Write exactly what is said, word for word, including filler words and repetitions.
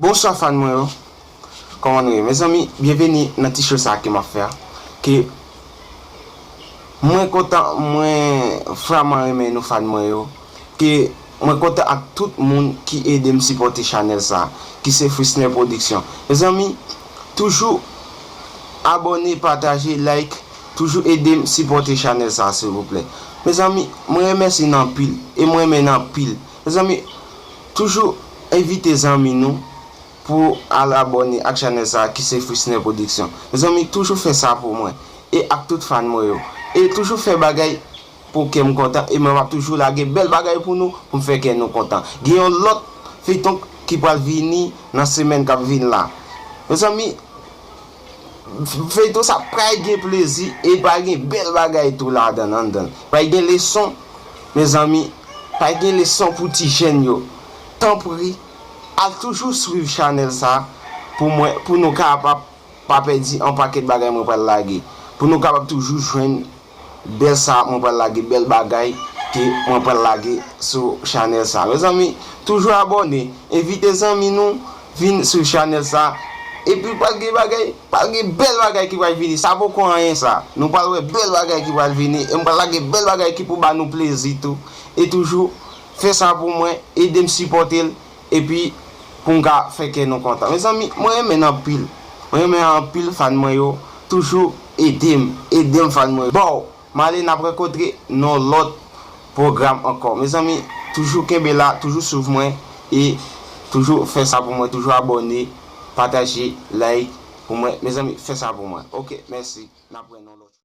Bonswa fan mwen yo. Kòman nou ye? Mezanmi, byenveni nan ti show sa ke m ap fè a. Ke mwen kontan, mwen vrèman renmen nou fan mwen yo. Ke mwen kontan ak tout moun ki ede m sipòte chanèl sa, ki se Frisner Production. Mezanmi, toujou abòne, pataje, like, toujou ede m sipòte chanèl sa, silvouplè. Mezanmi, mwen remèsye nou anpil, e mwen renmen nou anpil. Mezanmi, toujou envite zanmi nou pou al abòne ak chanèl sa ki se Frisner Production. Mezanmi, toujou fè sa pou mwen e ak tout fan mwen yo. E toujou fè bagay pou kè m kontan e mwen m ap toujou lage bèl bagay pou nou, pou m fè kè nou kontan. Gen yon lòt feyton ki pral vini nan semèn k ap vin la. Mezanmi, feyton sa pral gen plezi e pral gen bèl bagay tou ladan, anndan. Pral gen leson, mezanmi, pral gen leson pou ti jèn yo. Tanpri, al toujou swiv chanèl sa pou mwen, pou nou kapab pa pèdi yon pakèt bagay mwen pral lage. Pou nou kapab toujou jwenn bèl sa mwen pral lage, bèl bagay ke mwen pral lage sou chanèl sa. Mezanmi, toujou abòne, envite zanmi nou vin sou chanèl sa. Epi pral gen bagay, pral gen bèl bagay ki pral vini. Sa poko anyen sa. Nou pral wè bèl bagay ki pral vini. E mwen pral lage bèl bagay ki pou ba nou plezi tou. E toujou fè sa pou mwen, ede m sipòte l. Epi pou m ka fè kè nou kontan. Mezanmi, mwen renmen nou anpil. Mwen renmen anpil fan mwen yo. Toujou ede m, ede m fan mwen yo. Bon, m ale n ap rankontre nan lòt pwogram ankò. Mezanmi, toujou kenbe la, toujou swiv mwen e toujou fè sa pou mwen, toujou abòne, pataje, like pou mwen. Mezanmi, fè sa pou mwen. Oke, mèsi. N ap wè nan lòt.